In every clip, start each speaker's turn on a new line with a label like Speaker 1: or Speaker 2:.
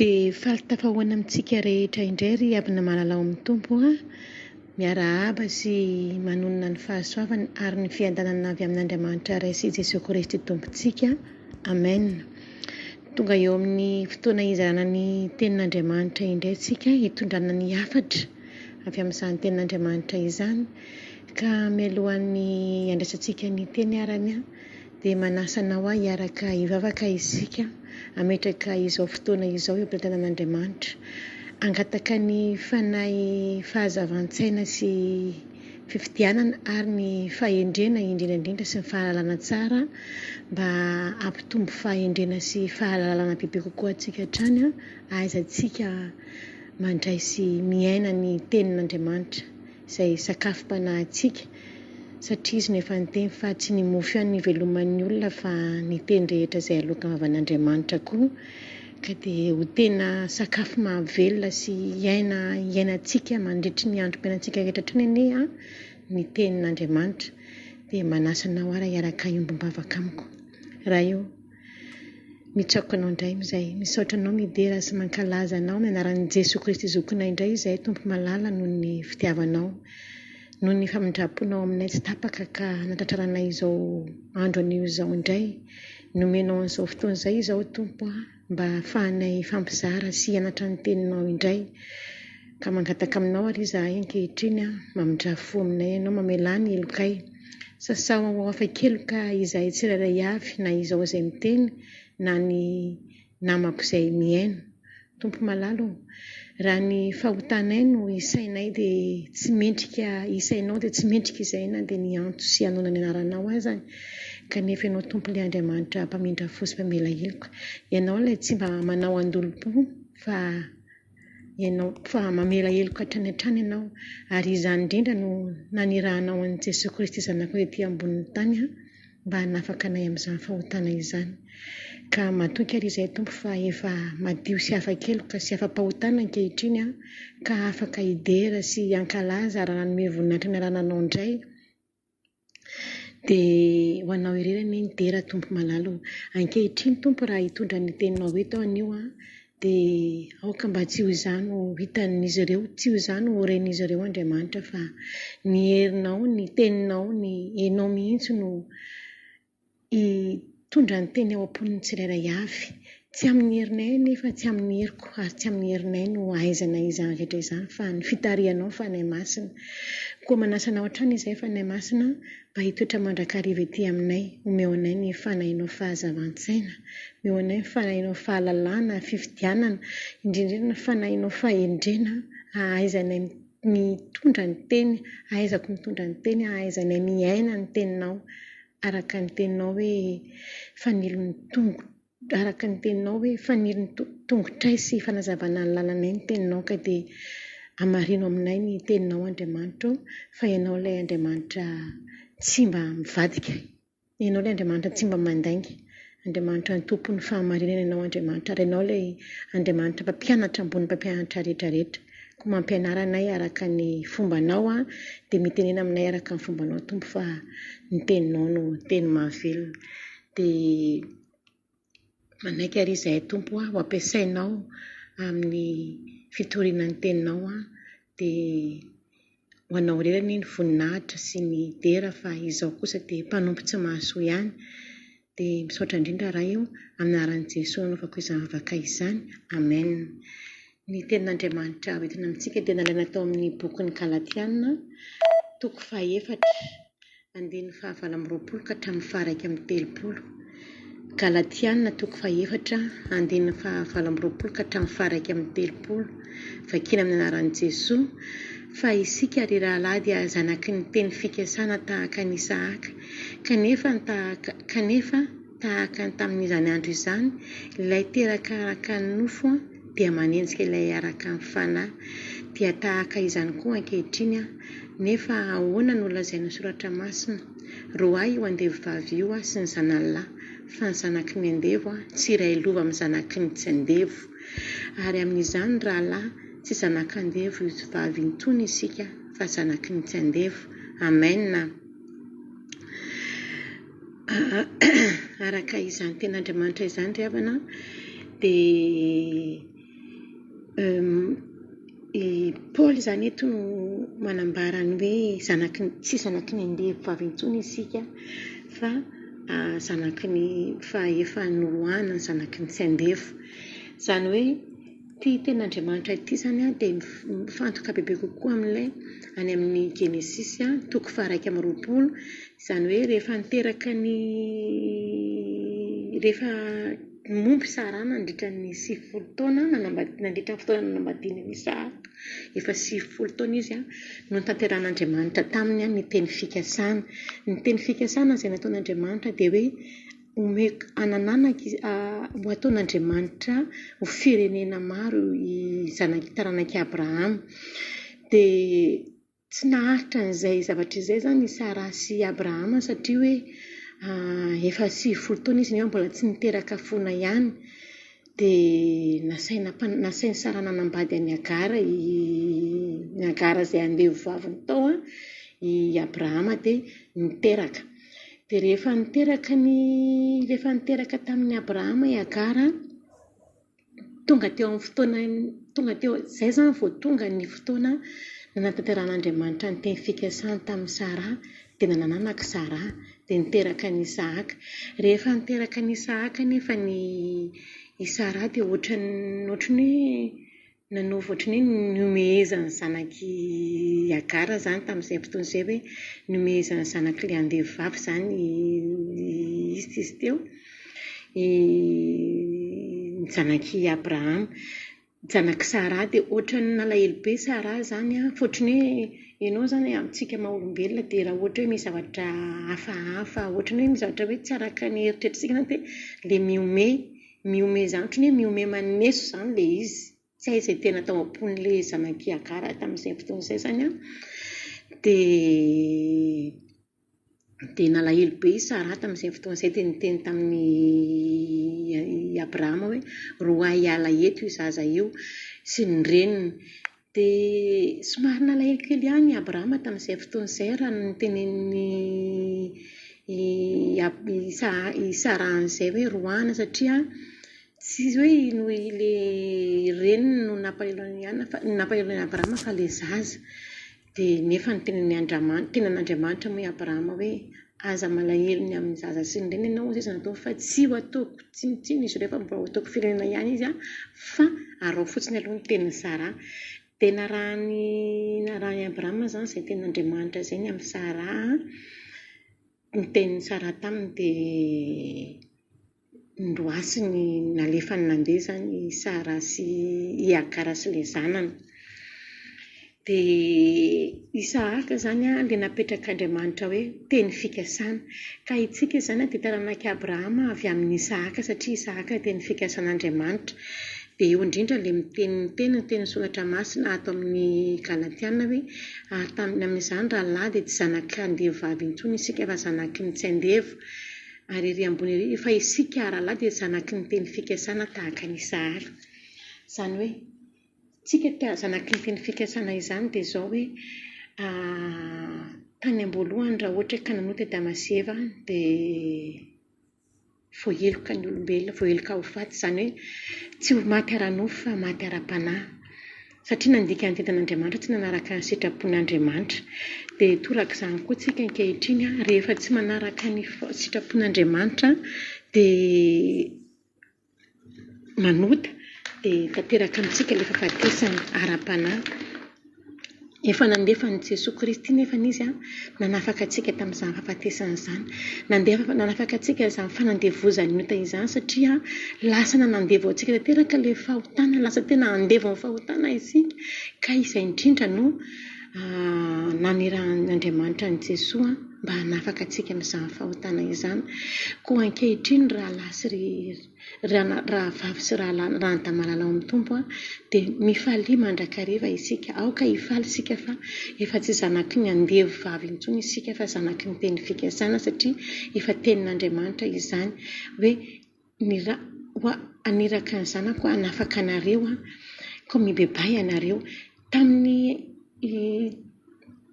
Speaker 1: Dia faly tafahoana amintsika rehetra indray ry havana malala ao amin'ny Tompo a! Miarahaba sy manonona ny fahasoavana ary ny fiadanana avy amin'Andriamanitra Ray sy Jesoa Kristy Tompontsika. Amen. Tonga eo amin'ny fotoana hizarana ny tenin'Andriamanitra indray isika, hitondrana ny hafatra avy amin'izany tenin'Andriamanitra izany. Ka mialohan'ny handraisantsika ny teny arany dia manasa anao aho hiaraka hivavaka isika, hametraka izao fotoana izao eo am-pelatanan'Andriamanitra. Hangataka ny fanahy fahazavan-tsaina sy fifidianana ary ny fahendrena indrindra indrindra sy ny fahalalana tsara mba hampitombo fahendrena sy fahalalana bebe kokoa antsika hatrany ahaizantsika mandray sy miaina ny tenin'Andriamanitra izay sakafom-panahintsika satria izy no efa niteny fa tsy ny mofo ihany no iveloman'ny olona fa ny teny rehetra izay aloaky ny vavan'Andriamanitra koa ka dia ho tena sakafo mahavelona sy aina iainantsika mandritry ny androm-piainantsika rehetra hatrany anie ny tenin'Andriamanitra dia manasa anao ary hiaraka hiombom-bavaka amiko Ray o! Mitsaoka anao indray izay misaotra anao midera sy mankalaza anao amin'ny anaran'i Jesoa Kristy Zokinay indray izay Tompo malala noho ny fitiavanao noho ny famindram-ponao aminay tsy tapaka ka natratraranay izao andro anio izao indray nomenao an'izao fotoana izay izao Tompo a mba hahafahanay hifampizara sy hianatra ny teninao indray ka mangataka aminao ary izahay ankehitriny a mamindrà fo aminay ianao mamelà ny helokay Sasao ho afa-keloka izahay tsirairay avy na izaho izay miteny na ny namako izay mihaino. Tompo malala o! Raha ny fahotanay no isainay dia tsy mendrika isainao dia tsy mendrika izahay na dia niantso sy hanona ny anaranao aza kanefa Ianao Tompo ilay Andriamanitra mpamindra fo sy mpamela heloka. Ianao ilay tsy mba manao andolom-po fa Ianao fa mamela heloka hatrany hatrany Ianao, ary izany indrindra no nanirahanao an'i Jesoa Kristy Zanakao ety ambonin'ny tany mba hanafaka anay amin'izany fahotana izany. Ka matoky ary izahay Tompo fa efa madio sy afa-keloka sy afa-pahotana ankehitriny ka afaka hidera sy hankalaza ary hanome voninahitra ny anaranao indray. Dia ho anao irery anie ny dera Tompo malala o. Ankehitriny Tompo raha hitondra ny teninao eto aho anio an, dia aoka mba tsy ho izaho no hitan'izy ireo, tsy ho izaho no ho ren'izy ireo Andriamanitra fa ny herinao, ny teninao, ny enao mihitsy no Hitondra ny teny ao am-pon'ny tsirairay avy. Tsy amin'ny herinay anefa, tsy amin'ny heriko ary tsy amin'ny herinay no ahaizana izany rehetra izany fa ny fitarihanao Fanahy Masina. Koa manasa anao hatrany izahay Fanahy Masina mba hitoetra mandrakariva ety aminay. Omeo anay ny Fanahinao fahazavan-tsaina. Omeo anay ny Fanahinao fahalalana, fifidianana, indrindra indrindra ny Fanahinao fahendrena hahaizanay mitondra ny teny, hahaizako mitondra ny teny, hahaizanay miaina ny teninao. Araka ny teninao hoe fanilo ny tongo araka ny teninao hoe fanilo ny tongotray sy fanazavana ny lalanay ny teninao ka dia hamarino aminay ny teninao Andriamanitra ô fa ianao ilay Andriamanitra tsy mba mivadika ianao ilay Andriamanitra tsy mba mandainga Andriamanitra ny tompon'ny fahamarinana ianao Andriamanitra ary ianao ilay Andriamanitra mpampianatra ambony mpampianatra rehetra rehetra Koa mampianara anay araka ny fombanao dia mitenena aminay araka ny fombanao Tompo fa ny teninao no teny mahavelona. Dia manaiky ary izahay Tompo ho ampiasainao amin'ny fitoriana ny teninao dia ho anao irery anie ny voninahitra sy ny dera fa izaho kosa dia mpanompo tsy mahasoa ihany. Dia misaotra indrindra Ray o, amin'ny anaran'i Jesoa nanaovako izany vavaka izany. Amen. Ny tenin'Andriamanitra hoentina amintsika dia nalaina tao amin'ny bokin'ny Galatiana, toko fahaefatra, andininy fahavalo amby roapolo ka hatramin'ny faha-31. Galatiana toko fahaefatra, andininy fahavalo amby roapolo ka hatramin'ny faha-31. Vakina amin'ny anaran'i Jesoa. Fa isika, ry rahalahy, dia zanaky ny teny fikasana tahaka an'i Isahaka. Kanefa, tahaka, kanefa tahaka ny tamin'izany andro izany, ilay teraka araka ny nofo dia manenjika ilay araka ny fanahy. Dia tahaka izany koa ankehitriny, nefa ahoana no lazain'ny Soratra Masina? Roahy io andevovavy io sy ny zanany lahy, fa ny zanaky ny andevo tsy iray lova amin'ny zanaky ny tsy andevo. Ary amin'izany, rahalahy, tsy zanak'andevo io vavy intsony isika, fa zanaky ny tsy andevo. Amen. Araka izany tenin'Andriamanitra izany ry havana, dia i Paoly izany eto no manambara ny hoe zanaky ny, tsy zanaky ny andevo vavy intsony isika fa zanaky ny, fa efa noroahana ny zanaky ny tsy andevo. Izany hoe ity tenin'Andriamanitra ity izany dia mifantoka bebe kokoa amin'ilay any amin'ny Genesisy toko faha-21, izany hoe rehefa niteraka ny, rehefa Momba i Saraha nandritra ny 90 taona nandritra ny fotoana nanambadiany an'i Isahaka, efa 90 taona izy no notanterahin'Andriamanitra taminy ny teny fikasana. Ny teny fikasana izay nataon'Andriamanitra dia hoe omeko hanananako izy, ho ataon'Andriamanitra ho firenena maro i zanak'i taranak'i Abrahama. Dia Tsy naharitra an'izay zavatra izay izany i Saraha sy i Abrahama satria hoe efa 90 taona izy nefa mbola tsy niteraka foana ihany. Dia nasaina nasain'i Saraha nanambady an'i Hagara i Hagara izay andevo vaviny tao i Abrahama dia niteraka. Dia rehefa niteraka ny rehefa niteraka tamin'i Abrahama i Hagara, Tonga teo amin'ny fotoana, tonga teo, izay izany vao tonga ny fotoana nanatanterahan'Andriamanitra ny teny fikasany tamin'i Saraha, dia nanananaka i Saraha, dia niteraka an'i Isahaka. Rehefa niteraka an'i Isahaka anefa ny i Saraha dia ohatran'ny ohatran'ny hoe nanova ohatran'ny hoe nihomehezan'ny zanak'i Hagara izany tamin'izay fotoana izay hoe nihomehezan'ny zanak'ilay andevo vavy izany izy izy teo. Ny zanak'i Abrahama, ny zanak'i Saraha dia ohatran'ny nalahelo be Saraha izany an, fa ohatran'ny hoe ianao izany amintsika maha olombelona dia raha ohatra hoe misy zavatra hafahafa, ohatran'ny hoe misy zavatra hoe tsy araka ny eritreritritsika izany dia ilay mihomehy, mihomehy izany ohatran'ny hoe mihomehy maneso izany ilay izy. Tsy hay izay tena tao am-pon'ilay zanak'i Hagara tamin'izay fotoana izay izany an, dia Dia nalahelo be i Saraha tamin'izay fotoana izay dia niteny tamin'i Abrahama hoe, Roahy hiala eto io zaza io sy ny reniny. Dia somary nalahelo kely ihany i Abrahama tamin'izay fotoana izay raha notenenin'i i Saraha an'izay hoe roahina satria tsy hoe noho ilay reniny no nampalahelo an'i Abrahama fa ilay zaza. Dia nefa nitenen'i Andramanitra, tenan'Andriamanitra moa i Abrahama hoe, Aza malahelo ny amin'ny zaza sy ny reniny ianao, hoy izy nataony, fa tsy ho ataoko tsinontsinona izy ireo fa mbola ho ataoko firenena ihany izy an, fa araho fotsiny aloha ny tenin'i Saraha. Dia narahan'i narahan'i Abrahama izany izay tenin'Andriamanitra izay ny amin'i Saraha, ny tenin'i Saraha taminy dia noroasiny, nalefany nandeha izany i Saraha sy i Hagara sy ilay zanany. Dia Isahaka izany ilay napetrak'Andriamanitra hoe teny fikasana. Ka isika izany dia taranak'i Abrahama avy amin'i Isahaka satria Isahaka teny fikasan'Andriamanitra. Dia eo indrindra ilay miteny ny teny, ny tenin'ny Soratra Masina ato amin'ny Galatiana hoe ary tamin'ny amin'izany rahalahy dia tsy zanak'andevovavy intsony isika fa zanaky ny tsy andevo. Ary ery ambony ery, fa isika rahalahy dia zanaky ny teny fikasana tahaka an'i Isahara. Izany hoe, isika tia zanaky ny teny fikasana izany dia izao hoe, tany am-boalohany raha ohatra ka nanota i Adama sy Eva dia voaheloka ny olombelona, voaheloka ho faty, izany hoe tsy ho maty ara-nofo fa maty ara-panahy. Satria nandika ny didin'Andriamanitra, tsy nanaraka ny sitrapon'Andriamanitra. Dia torak'izany koa tsika ankehitriny, rehefa tsy manaraka ny sitrapon'Andriamanitra dia manota, dia tanteraka amintsika ilay fahafatesana ara-panahy. Efa nandefa an'i Jesoa Kristy nefa Izy nanafaka antsika tamin'izany fahafatesana izany. Nandefa, nanafaka antsika izany fanandevozan'ny ota izany satria lasa nanandevo antsika tanteraka ilay fahotana, lasa tena andevon'ny fahotana isika ka izay indrindra no nanirahan'Andriamanitra an'i Jesoa mba hanafaka antsika amin'izany fahotana izany. Koa ankehitriny ry rahalahy sy ry rahavavy sy rahalahy ranadahy malala ao amin'ny Tompo dia mifalia mandrakariva isika. Aoka hifaly isika fa efa tsy zanaky ny andevo vavy intsony isika fa zanaky ny teny fikasana satria efa tenin'Andriamanitra izany hoe Haniraka ny zanako hanafaka anareo aho, koa mibebaha ianareo. Tamin'i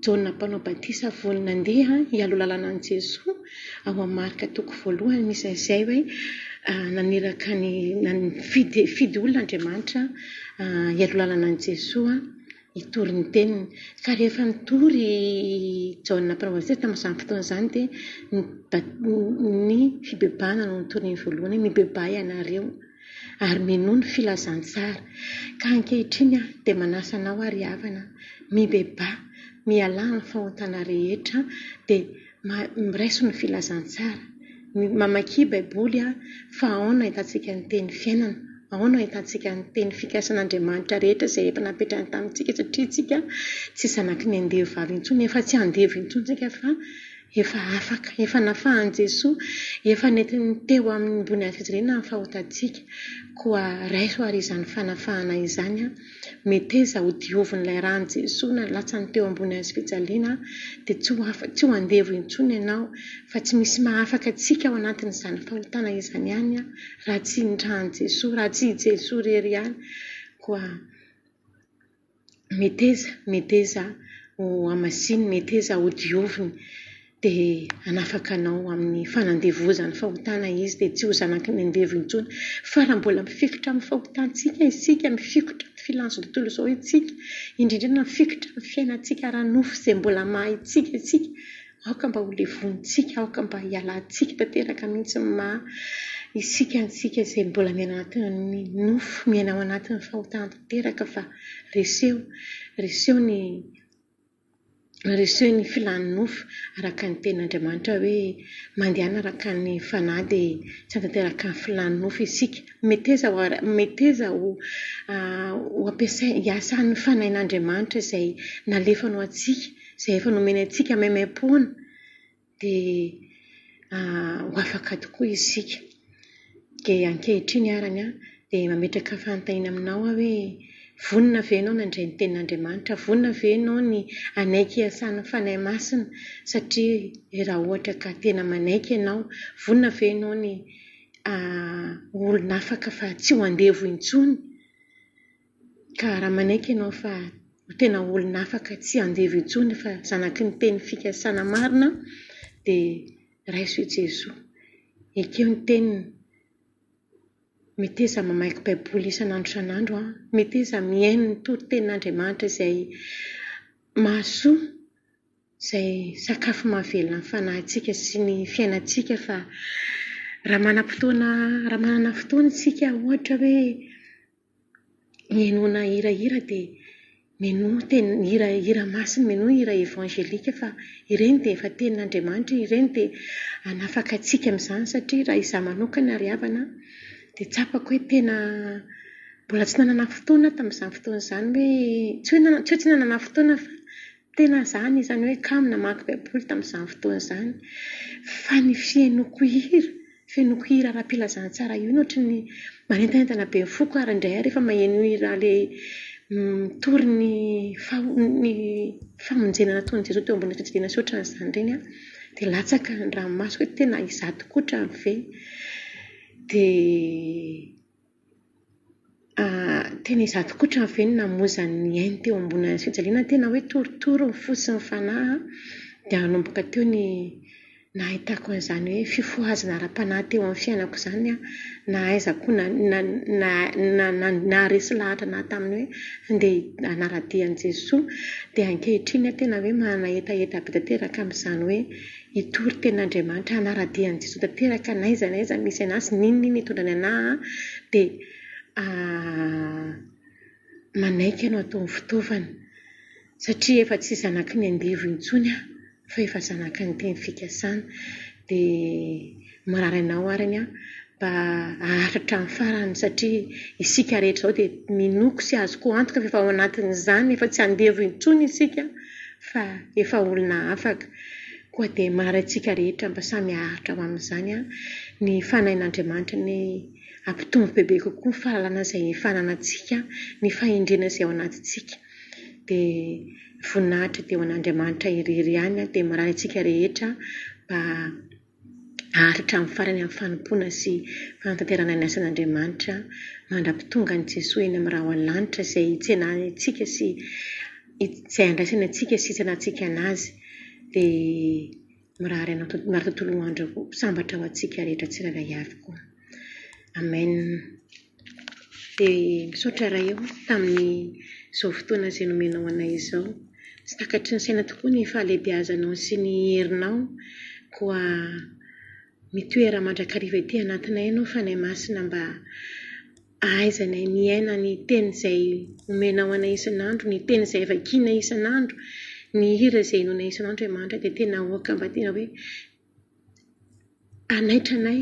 Speaker 1: Jaona Mpanao Batisa vao nandeha hialoha lalana an'i Jesoa, ao amin'ny Marka toko voalohany misy an'izay hoe naniraka ny, nifidy olona Andriamanitra hialoha lalana an'i Jesoa. hitory ny teniny. Ka rehefa nitory i Jaona Mpanao Batisa tamin'izany fotoana izany dia ny fibebahana no notoriny voalohany hoe mibebaha ianareo ary minoa ny filazantsara. Ka ankehitriny aho dia manasa anao ary havana, mibebaha, mialà amin'ny fahotana rehetra dia raiso ny filazantsara. Mamakia Baiboly fa ao no ahitantsika ny teny fiainana, ao no ahitantsika ny teny fikasan'Andriamanitra rehetra izay efa napetrany tamintsika satria isika tsy zanaky ny andevo vavy intsony, efa tsy andevo intsony isika fa efa afaka, efa nafahan'i Jesoa, efa nentiny teo amin'ny ambony hazo fijaliana ny fahotantsika. Koa raiso ary izany fanafahana izany. Meteza ho diovin'ilay ran'i Jesoa nalatsany teo ambony hazo fijaliana dia tsy ho afa, tsy ho andevo intsony ianao fa tsy misy mahafaka antsika ao anatin'izany fahotana izany ihany raha tsy ny ran'i Jesoa, raha tsy i Jesoa irery ihany. Koa meteza, meteza ho hamasininy, meteza ho dioviny. Dia hanafaka anao amin'ny fanandevozan'ny fahotana Izy, dia tsy ho zanaky ny andevo intsony. Fa raha mbola mifikitra amin'ny fahotantsika isika, mifikitra amin'ny filan'izao tontolo izao isika, indrindra indrindra mifikitra amin'ny fiainantsika ara-nofo izay mbola maha isika antsika, aoka mba ho levonintsika, aoka mba hialantsika tanteraka mihitsy ny maha isika antsika izay mbola miaina anatin'ny nofo, miaina ao anatin'ny fahotana tanteraka fa reseo, reseo ny Reseho ny filan'ny nofo araka ny tenin'Andriamanitra hoe mandehana araka ny fanahy dia tsy hahatanteraka ny filan'ny nofo isika. Meteza ho meteza ho ho ampiasaina hiasan'ny fanahin'Andriamanitra izay nalefany ho antsika, izay efa nomeny antsika maimaimpoana. Dia ho afaka tokoa isika. Dia ankehitriny arany an, dia mametraka fanontaniana aminao aho hoe, vonona ve ianao nandray ny tenin'Andriamanitra? Vonona ve ianao ny hanaiky hiasan'ny Fanahy Masina? Satria raha ohatra ka tena manaiky ianao, vonona ve ianao ny ho olon'afaka fa tsy ho andevo intsony? Ka raha manaiky ianao fa ho tena olona afaka tsy andevo intsony fa zanaky ny teny fikasana marina dia raiso i Jesoa. Ekeo ny teniny. Meteza mamaky baiboly isan'andro isan'andro an. Meteza mihaino ny toritenin'Andriamanitra izay mahasoa, izay sakafo mahavelona ny fanahintsika sy ny fiainantsika fa raha manam-potoana raha manana fotoana isika ohatra hoe Mihainoana hirahira dia mihainoa teny hira hira masina, mihainoa hira evangelika fa ireny dia efa tenin'Andriamanitra, ireny dia hanafaka antsika amin'izany satria raha izaho manokana ry havana dia tsapako hoe tena mbola tsy nanana fotoana aho tamin'izany fotoana izany hoe tsy hoe tsy hoe tsy nanana fotoana fa tena izaho anisan'ny hoe kamo namaky baiboly tamin'izany fotoana izany fa ny fihainoako hira Fenoiko hira ara-pilazantsara io no ohatry ny manentanentana be ny foko ary indray aho rehefa maheno hira ilay mitory ny ny famonjena nataon'i Jesoa teo ambony fijaliana sy ohatran'izany ireny aho dia latsaka ny ranomasoko hoe tena izaho tokoa hatrany ve dia Tena izaho tokoa hatramin'ny ve no namoizany ny ainy teo ambony hazo fijaliana, tena hoe torotoro ny fo sy ny fanahy dia nanomboka teo ny nahitako an'izany hoe fifohazana ara-panahy teo amin'ny fiainako izany, nahaizako naharesy lahatra an'ahy tamin'ny hoe andeha hanara-dia an'i Jesoa dia ankehitriny aho tena hoe manana hetaheta be tanteraka amin'izany hoe hitory tenin'Andriamanitra, hanara-dia an'i Jesoa tanteraka n'aiza n'aiza misy an'ahy sy n'inon'inona itondrany an'ahy dia manaiky ianao ataony fitaovana satria efa tsy zanaky ny andevo intsony aho fa efa zanaky ny teny fikasana dia mirary anao arany aho. mba haharitra hatramin'ny farany satria isika rehetra izao dia minoako sy azoko antoka fa efa ao anatin'izany, efa tsy andevo intsony isika fa efa olona afaka. Koa dia mirary antsika rehetra mba samy haharitra ho amin'izany ny Fanahin'Andriamanitra anie hampitombo bebe kokoa ny fahalalana izay efa ananantsika, ny fahendrena izay ao anatintsika. Dia voninahitra dia ho an'Andriamanitra irery ihany dia mirary antsika rehetra mba haharitra amin'ny farany amin'ny fanompoana sy fanatanterahana ny asan'Andriamanitra mandra-pitonga an'i Jesoa eny amin'ny rahona lanitra izay hitsenany antsika sy izay handraisany antsika sy hitsenantsika an'Azy. Dia mirary anao mirary tontolo andro sambatra ho antsika rehetra tsirairay avy koa. Amen. Dia misaotra Ray o tamin'izao fotoana izay nomenao anay izao. Tsy takatry ny saina tokoa ny fahalehibeazanao sy ny herinao. Koa mitoera mandrakariva ety anatinay ianao Fanahy Masina mba hahaizanay miaina ny teny izay omenao anay isan'andro, ny teny izay vakiana isan'andro, ny hira izay henoinay isan'andro Andriamanitra dia tena aoka mba tena hoe hanaitra anay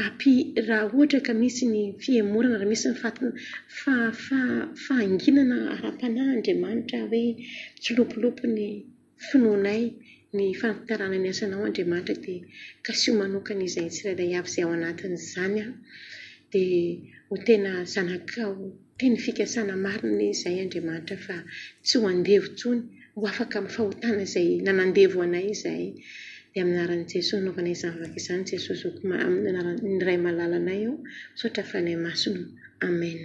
Speaker 1: Ampy raha ohatra ka misy ny fihemorana, raha misy ny fahanginana ara-panahy Andriamanitra hoe mitsilopilopy ny finoanay, ny fanatanterahana ny asanao Andriamanitra dia kasiho manokana izay tsirairay avy izay ao anatin'izany dia ho tena zanakao teny fikasana marina anie izay Andriamanitra fa tsy ho andevo intsony, ho afaka amin'ny fahotana izay nanandevo anay izahay. Dia amin'ny anaran'i Jesoa nanaovana izany vavaka izany Jesoa Zoky amin'ny anaran'ny Ray malalanay ô, misaotra Fanahy Masina ô. Amen.